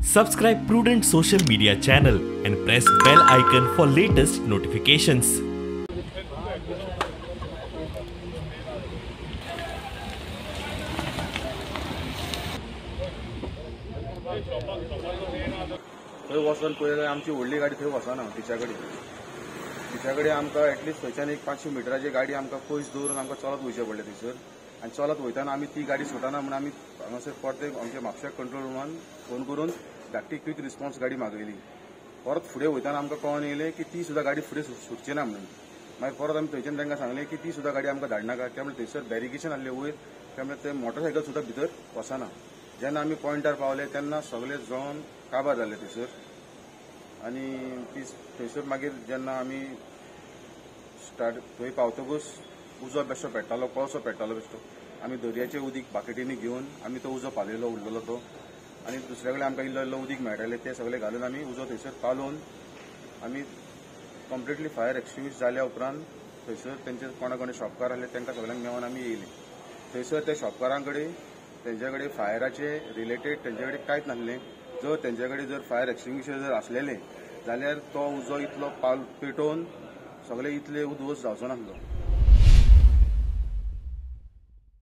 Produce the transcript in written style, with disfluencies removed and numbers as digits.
Subscribe Prudent Social Media channel and press bell icon for latest notifications. थंय वचून पळयल्यार आमची व्हडली गाडी थंय वचना. तिच्या कडेन आमकां एटलिस्ट थंयच्यान एक 500 मिटराची गाडी आमकां पयस दवरून आमकां चलत वयचें पडलें थंयसर. आनी चलत वयतना आमी ती गाडी सुटना म्हूण आमी हांगासर परते आमच्या म्हापश्या कंट्रोल रुमान फोन करून धाकटी क्विक रिस्पॉन्स गाडी मागयली. परत फुडें वयतना आमकां कळोन येयलें की ती सुद्दां गाडी फुडें सुटची ना म्हणून. मागीर परत आमी थंयच्यान तांकां सांगलें की ती सुद्दां गाडी आमकां धाडनाका, त्यामुळे थंयसर बॅरिकेशन आसलें वयर, त्यामुळे ते मोटरसायकल सुद्दां भितर वचना. जेन्ना आमी पॉयंटार पावले तेन्ना सगळे जण काबार जाले थंयसर. आनी ती थंयसर मागीर जेन्ना आमी स्टार्ट थंय पावतकूच उजो बेश्टो पेट्टालो, कळसो पेट्टालो बेश्टो. आमी दर्याचें उदीक बाकेटींनी घेवन आमी तो उजो पालयलो उरलेलो तो. आनी दुसऱ्या कडेन आमकां इल्लो इल्लो उदीक मेळटालें तें सगळें घालून आमी उजो थंयसर पालोवन आमी कंप्लिटली फायर एक्सटिंग्विश जाल्या उपरांत थंयसर तेंचे कोणा कोणे शॉपकार आसले तांकां सगळ्यांक मेळोन आमी येयले. थंयसर त्या शॉपकारां कडेन तेंच्या कडेन फायराचे रिलेटेड तेंचे कडेन कांयच नासलें. जर तेंचे कडेन जर फायर एक्सटिंग्विशर जर आसलेलें जाल्यार तो उजो इतलो पाल पेटोवन सगळे इतले उद्ध्वस्त जावचो नासलो.